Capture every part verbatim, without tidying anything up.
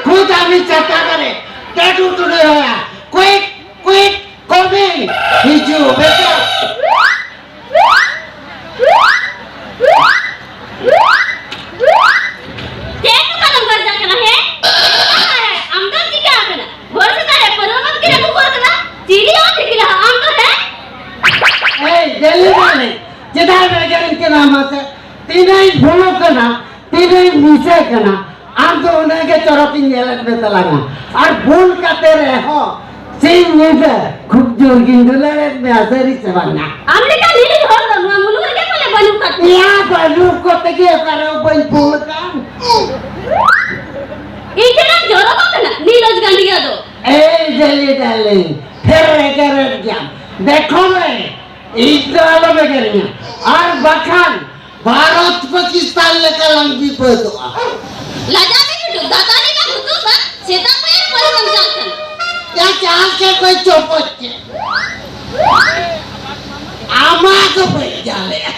ᱠᱷᱩᱫ ᱟᱢᱤ ᱪᱟᱴᱟ ᱠᱟᱨᱮ ᱴᱟᱴᱩ ᱴᱩᱰᱩ ᱦᱚᱭᱟ᱾ ᱠᱩᱭᱤᱠ, ᱠᱩᱭᱤᱠ, ᱠᱚᱢᱤᱝ᱾ ᱦᱤᱡᱩᱜ ᱵᱮᱴᱟ᱾ ᱪᱮᱫ ᱱᱚᱝᱠᱟ ᱫᱚᱢ ᱜᱟᱨᱡᱟᱜ ᱠᱟᱱᱟ, ᱦᱮᱸ? ᱟᱢ ᱫᱚᱢ ᱪᱤᱠᱟ ᱟᱠᱟᱱᱟ? ᱜᱷᱚᱨ ᱥᱮᱛᱟ ᱨᱮ ᱯᱟᱹᱨᱣᱟᱹ ᱵᱟᱸᱫ ᱠᱤᱱ ᱟᱹᱜᱩ ᱠᱚᱣᱟ ᱠᱟᱱᱟ? ᱪᱤᱞᱤ ᱦᱚᱸ ᱴᱷᱤᱠ ᱞᱟᱦᱟ ᱟᱢ ᱫᱚ, ᱦᱮᱸ? ᱮᱭ, ᱰᱮᱞᱤ ᱰᱟᱨᱞᱤᱝ, ᱪᱮᱫᱟᱜ ᱮᱢ ᱮᱜᱮᱨᱤᱧ ᱠᱟᱱᱟ ᱢᱟᱥᱮ? ᱛᱤᱱᱟᱹᱜ ᱤᱧ ᱵᱷᱩᱞᱩᱜ ᱠᱟᱱᱟ, ᱛᱤᱱᱟᱹᱜ ᱤᱧ ᱢᱤᱥᱮ ᱠᱟᱱᱟ, ᱟᱢ ᱫᱚ ᱩᱱᱟᱹᱜ ᱜᱮ ᱪᱚᱨᱚᱠ ᱤᱧ ᱧᱮᱞᱮᱫ ᱢᱮ ᱛᱟᱞᱟᱝᱟ᱾ ᱟᱨ ᱵᱷᱩᱞ ᱠᱟᱛᱮ ᱨᱮᱦᱚᱸ ᱥᱤᱧ ᱧᱤᱫᱟᱹ ᱠᱷᱩᱵ ᱡᱳᱨ ᱜᱤᱧ ᱫᱩᱞᱟᱹᱲᱮᱫ ᱢᱮᱭᱟ, ᱥᱟᱹᱨᱤ ᱥᱮ ᱵᱟᱝᱟ? ᱟᱢ ᱞᱮᱠᱟ ᱱᱤᱨᱤᱦ ᱦᱚᱲ ᱫᱚ ᱱᱚᱣᱟ ᱢᱩᱞᱩᱠ ᱨᱮᱜᱮ ᱯᱟᱞᱮ ᱵᱟᱹᱱᱩᱜ ᱠᱟᱫ ᱢᱮᱭᱟ᱾ ᱭᱟ, ᱵᱟᱹᱱᱩᱜ ᱠᱚᱛᱮ ᱜᱮ ᱚᱠᱟᱨᱮ ᱵᱟᱹᱧ ᱯᱷᱳᱱ ᱟᱠᱟᱱ᱾ ᱤᱧ ᱴᱷᱮᱱ ᱮᱢ ᱡᱚᱨᱚᱜ ᱠᱟᱱᱟ, ᱱᱤᱨᱚᱡᱽ ᱜᱟᱸᱰᱤᱭᱟ ᱫᱚ᱾ ᱮᱭ ᱰᱮᱞᱤ ᱰᱟᱨᱞᱤᱝ, ᱯᱷᱮᱨ ᱮᱜᱮᱨᱮᱫ ᱜᱮᱭᱟᱢ᱾ ᱫᱮᱠᱷᱚ ᱵᱷᱟᱭ, ᱤᱧ ᱫᱚ ᱟᱞᱚᱢ ᱮᱜᱮᱨᱤᱧᱟ, ᱟᱨ ᱵᱟᱠᱷᱟᱱ ᱵᱷᱟᱨᱚᱛ ᱯᱟᱠᱤᱥᱛᱟᱱ ᱞᱮᱠᱟ ᱞᱟᱝ ᱵᱤᱯᱚᱫᱚᱜᱼᱟ᱾ ᱞᱟᱡᱟᱣ ᱜᱮ ᱵᱩᱡᱷᱟᱹᱣ, ᱫᱟᱫᱟ ᱞᱮᱠᱟ ᱦᱩᱛᱩᱢ ᱵᱟ, ᱥᱮᱛᱟ ᱯᱟᱭᱟᱨ ᱯᱟᱭᱟᱨ ᱵᱟᱝ ᱪᱟᱞᱟᱜ ᱠᱟᱱᱟ᱾ ᱭᱟ, ᱪᱟᱥ ᱠᱮᱫ ᱠᱚᱭ ᱪᱚᱯᱚᱡ ᱠᱮᱫ᱾ ᱟᱢᱟᱜ ᱫᱚ ᱵᱟᱹᱧ ᱡᱟᱞᱮᱜᱼᱟ᱾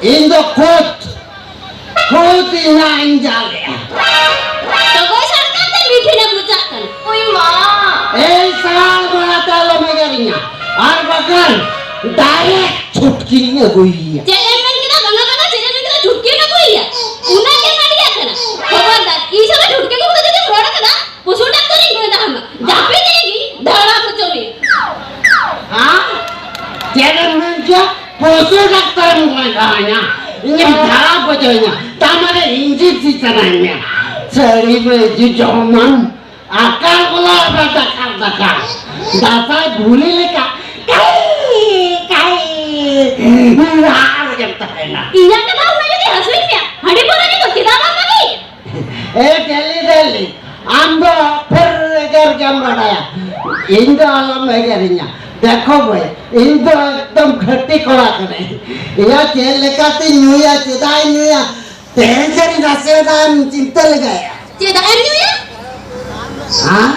ᱤᱧ ᱫᱚ ᱠᱷᱩᱫ ᱠᱷᱩᱫ ᱤᱧ ᱦᱟᱸᱜ ᱤᱧ ᱡᱟᱞᱮᱜᱼᱟ᱾ ᱛᱚᱵᱮ ᱥᱟᱨᱠᱟᱨ ᱛᱮ ᱢᱤᱫ ᱴᱷᱮᱱ ᱮᱢ ᱢᱚᱪᱟᱜ ᱠᱟᱱᱟ᱾ ᱳᱭ ᱢᱟ᱾ ᱮᱭ ᱥᱟᱞ ᱵᱟᱲᱟ ᱛᱮ ᱟᱞᱚᱢ ᱮᱜᱮᱨᱤᱧᱟ᱾ ᱟᱨ ᱵᱟᱠᱷᱟᱱ direct ᱪᱷᱩᱴᱠᱤᱧ ᱟᱹᱜᱩᱭᱮᱭᱟ᱾ ᱪᱮᱫ ᱮᱢ ᱢᱮᱱ ᱠᱮᱫᱟ? ᱵᱟᱝᱟ, ᱵᱟᱝᱟ, ᱪᱮᱫ ᱮᱢ ᱢᱮᱱ ᱠᱮᱫᱟ? ᱪᱷᱩᱴᱠᱤᱢ ᱟᱹᱜᱩᱭᱮᱭᱟ? ᱩᱱᱟᱹᱜ ᱜᱮ ᱢᱟᱹᱱᱰᱤᱭᱟ ᱠᱟᱱᱟ᱾ ᱠᱷᱚᱵᱚᱨᱫᱟᱨ, ᱤᱧ ᱥᱟᱞᱟᱜ ᱪᱷᱩᱴᱠᱤ ᱜᱮ ᱡᱩᱫᱤᱢ ᱨᱚᱲ ᱠᱟᱫᱟ, ᱯᱚᱥᱩ ᱰᱟᱠᱛᱚᱨᱤᱧ ᱜᱚᱭ ᱫᱟ ᱦᱟᱢᱟ᱾ ᱡᱟᱹᱯᱤᱫ ᱨᱮᱜᱮ ᱫᱷᱟᱲᱟ ᱦᱚᱪᱚ ᱢᱮ᱾ ᱦᱮᱸ? ᱪᱮᱫ ᱮᱢ ᱢᱮᱱ ᱠᱮᱫᱟ? ᱯᱚᱥᱩ ᱰᱟᱠᱛᱚᱨᱮᱢ ᱜᱚᱭ ᱫᱟ ᱦᱟᱢᱟ? ᱤᱧᱮᱢ ᱫᱷᱟᱲᱟ ᱦᱚᱪᱚᱧᱟ? ᱛᱟᱨ ᱢᱟᱱᱮ injection ᱥᱟᱱᱟᱧ ᱢᱮᱭᱟ? ᱥᱟᱹᱨᱤ ᱵᱟᱹᱡᱩ ᱡᱚᱢᱟᱢ᱾ ᱟᱠᱟᱞ ᱵᱚᱞᱟ ᱟᱵᱟᱨ ᱫᱟᱠᱟ, ᱫᱟᱠᱟ᱾ ᱫᱟᱸᱥᱟᱭ ᱵᱷᱩᱞᱤ ᱞᱮᱠᱟ ᱠᱟᱹᱭ, ᱠᱟᱹᱭ ᱨᱟᱜ ᱨᱮᱜᱮᱢ ᱛᱟᱦᱮᱱᱟ᱾ ᱤᱧᱟᱹᱜ ᱠᱟᱛᱷᱟ ᱩᱱᱟᱹᱜ ᱡᱩᱫᱤ ᱦᱟᱹᱥᱩᱭᱮᱫ ᱢᱮᱭᱟ, ᱦᱟᱺᱰᱤ ᱯᱟᱹᱣᱨᱟᱹ ᱧᱩ ᱫᱚ ᱪᱮᱫᱟᱜ ᱵᱟᱢ ᱵᱟᱹᱜᱤᱭᱮᱫ? ᱮ ᱰᱮᱞᱤ ᱰᱮᱞᱤ, ᱟᱢ ᱫᱚ ᱯᱷᱮᱨ ᱮᱜᱮᱨ ᱜᱮᱢ ᱵᱟᱰᱟᱭᱟ᱾ ᱤᱧ ᱫᱚ ᱟᱞᱚᱢ ᱮᱜᱮᱨᱤᱧᱟ᱾ ᱫᱮᱠᱷᱚ ᱵᱷᱟᱭ, ᱤᱧ ᱫᱚ ᱮᱠᱫᱚᱢ ᱜᱷᱟᱹᱴᱤ ᱠᱚᱲᱟ ᱠᱟᱹᱱᱟᱹᱧ᱾ ᱤᱧᱟᱹᱜ ᱪᱮᱫ ᱞᱮᱠᱟᱛᱤᱧ ᱧᱩᱭᱟ, ᱪᱮᱫᱟᱜ ᱤᱧ ᱧᱩᱭᱟ, ᱛᱮᱦᱮᱧ ᱥᱟᱹᱨᱤ ᱱᱟᱥᱮ ᱫᱟᱜ ᱮᱢ ᱪᱤᱱᱛᱟᱹ ᱞᱮᱜᱟᱭᱟ? ᱪᱮᱫᱟᱜ ᱮᱢ ᱧᱩᱭᱟ? ᱦᱮᱸ?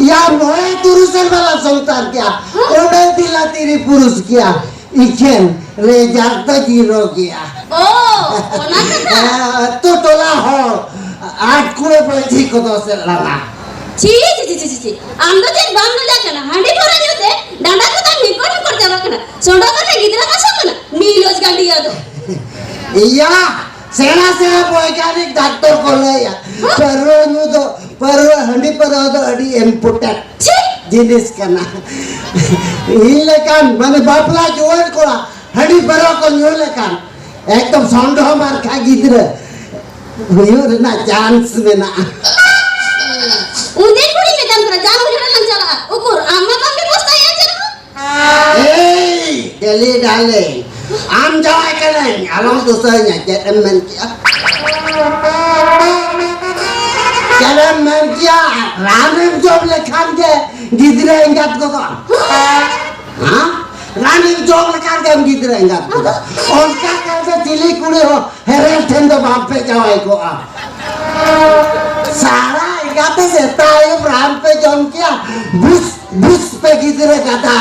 ᱭᱟ, ᱢᱚᱬᱮ ᱛᱩᱨᱩᱭ ᱥᱮᱨᱢᱟ ᱞᱟᱝ ᱥᱚᱝᱥᱟᱨ ᱠᱮᱜᱼᱟ᱾ ᱦᱮᱸ? ᱚᱸᱰᱮ ᱫᱤᱞᱟ ᱛᱤᱨᱤ ᱯᱩᱨᱩᱥ ᱜᱮᱭᱟ᱾ ᱤᱠᱷᱮᱱ ᱨᱮᱡᱟᱞᱴ ᱫᱚ ᱡᱤᱨᱳ ᱜᱮᱭᱟ᱾ ᱳ, ᱚᱱᱟ ᱠᱟᱛᱷᱟ? ᱦᱮᱸ, ᱛᱚ ᱴᱚᱞᱟ ᱦᱚᱲ ᱟᱴ ᱠᱩᱲᱟᱹ ᱵᱟᱹᱡᱷᱤ ᱠᱚᱫᱚ ᱥᱮ ᱞᱟᱸᱫᱟ᱾ ᱪᱷᱤ, ᱪᱷᱤ, ᱪᱷᱤ, ᱪᱷᱤ, ᱪᱷᱤ, ᱪᱷᱤ᱾ ᱟᱢ ᱫᱚ ᱪᱮᱫ ᱵᱟᱢ ᱞᱟᱡᱟᱜ ᱠᱟᱱᱟ? ᱦᱟᱺᱰᱤ ᱯᱟᱹᱣᱨᱟᱹ ᱧᱩ ᱛᱮ ᱰᱟᱸᱰᱟ ᱠᱚ ᱛᱟᱢ ᱦᱤᱠᱚᱲ ᱦᱤᱠᱚᱲ ᱪᱟᱵᱟᱜ ᱠᱟᱱᱟ᱾ ᱥᱚᱸᱰᱚ ᱠᱟᱛᱮ ᱜᱤᱫᱽᱨᱟᱹ ᱠᱚ ᱥᱚᱜ ᱠᱟᱱᱟ᱾ ᱱᱤᱞᱚᱡᱽ ᱜᱟᱸᱰᱤᱭᱟ ᱫᱚ᱾ ᱤᱭᱟ, ᱥᱮᱬᱟ ᱥᱮᱬᱟ ᱵᱳᱭᱜᱟᱱᱤᱠ ᱰᱟᱠᱛᱚᱨ ᱠᱚ ᱞᱟᱹᱭᱟ, ᱯᱟᱹᱨᱣᱟᱹ ᱧᱩ ᱫᱚ, ᱯᱟᱹᱨᱣᱟᱹ, ᱦᱟᱺᱰᱤ ᱯᱟᱹᱨᱣᱟᱹ ᱫᱚ ᱟᱹᱰᱤ important ᱪᱷᱤ! ᱡᱤᱱᱤᱥ ᱠᱟᱱᱟ᱾ ᱤᱧ ᱞᱮᱠᱟᱱ, ᱢᱟᱱᱮ, ᱵᱟᱯᱞᱟ ᱡᱩᱣᱟᱹᱱ ᱠᱚᱲᱟ ᱦᱟᱺᱰᱤ ᱯᱟᱹᱨᱣᱟᱹ ᱠᱚ ᱧᱩ ᱞᱮᱠᱷᱟᱱ ᱮᱠᱫᱚᱢ ᱥᱚᱱᱰᱚ ᱢᱟᱨᱠᱷᱟ ᱜᱤᱫᱽᱨᱟᱹ ᱦᱩᱭᱩᱜ ᱨᱮᱱᱟᱜ chance ᱢᱮᱱᱟᱜᱼᱟ᱾ ᱩᱱᱫᱤᱱ ᱠᱷᱚᱱᱤᱧ ᱢᱮᱛᱟᱢ ᱠᱟᱱᱟ, ᱡᱟᱱ ᱩᱡᱟᱹᱲ ᱞᱟᱝ ᱪᱟᱞᱟᱜᱼᱟ᱾ ᱩᱠᱩᱨ, ᱟᱢ ᱢᱟ ᱵᱟᱢ ᱵᱮᱵᱚᱥᱛᱷᱟᱭᱟ ᱪᱮᱫ ᱦᱚᱸ᱾ ᱮᱭ, ᱰᱮᱞᱤ ᱰᱟᱨᱞᱤᱝ, ᱟᱢ ᱡᱟᱶᱟᱭ ᱠᱟᱹᱱᱟᱹᱧ, ᱟᱞᱚᱢ ᱫᱩᱥᱟᱹᱧᱟ᱾ ᱪᱮᱫ ᱮᱢ ᱢᱮᱱ ᱠᱮᱜᱼᱟ? ᱪᱮᱫ ᱮᱢ ᱢᱮᱱ ᱠᱮᱜᱼᱟ? ᱨᱟᱱᱮᱢ ᱡᱚᱢ ᱞᱮᱠᱷᱟᱱ ᱜᱮ ᱜᱤᱫᱽᱨᱟᱹ ᱮᱸᱜᱟᱛ ᱜᱚᱫᱚᱜᱼᱟ᱾ ᱦᱮᱸ? ᱨᱟᱱᱮᱢ ᱡᱚᱢ ᱞᱮᱠᱷᱟᱱ ᱜᱮᱢ ᱜᱤᱫᱽᱨᱟᱹ ᱮᱸᱜᱟᱛ ᱜᱚᱫᱚᱜᱼᱟ᱾ ᱚᱱᱠᱟ ᱠᱟᱛᱮ ᱪᱤᱞᱤ ᱠᱩᱲᱤ ᱦᱚᱸ ᱦᱮᱨᱮᱞ ᱴᱷᱮᱱ ᱫᱚ ᱵᱟᱝ ᱯᱮ ᱡᱟᱶᱟᱭ ᱠᱚᱜᱼᱟ᱾ ᱥᱟᱨᱟ ᱮᱸᱜᱟᱛᱮ ᱥᱮᱛᱟᱜ ᱟᱹᱭᱩᱵ ᱨᱟᱱ ᱯᱮ ᱡᱚᱢ ᱠᱮᱭᱟ, ᱵᱩᱥ, ᱵᱩᱥ ᱯᱮ ᱜᱤᱫᱽᱨᱟᱹ ᱜᱟᱫᱟ᱾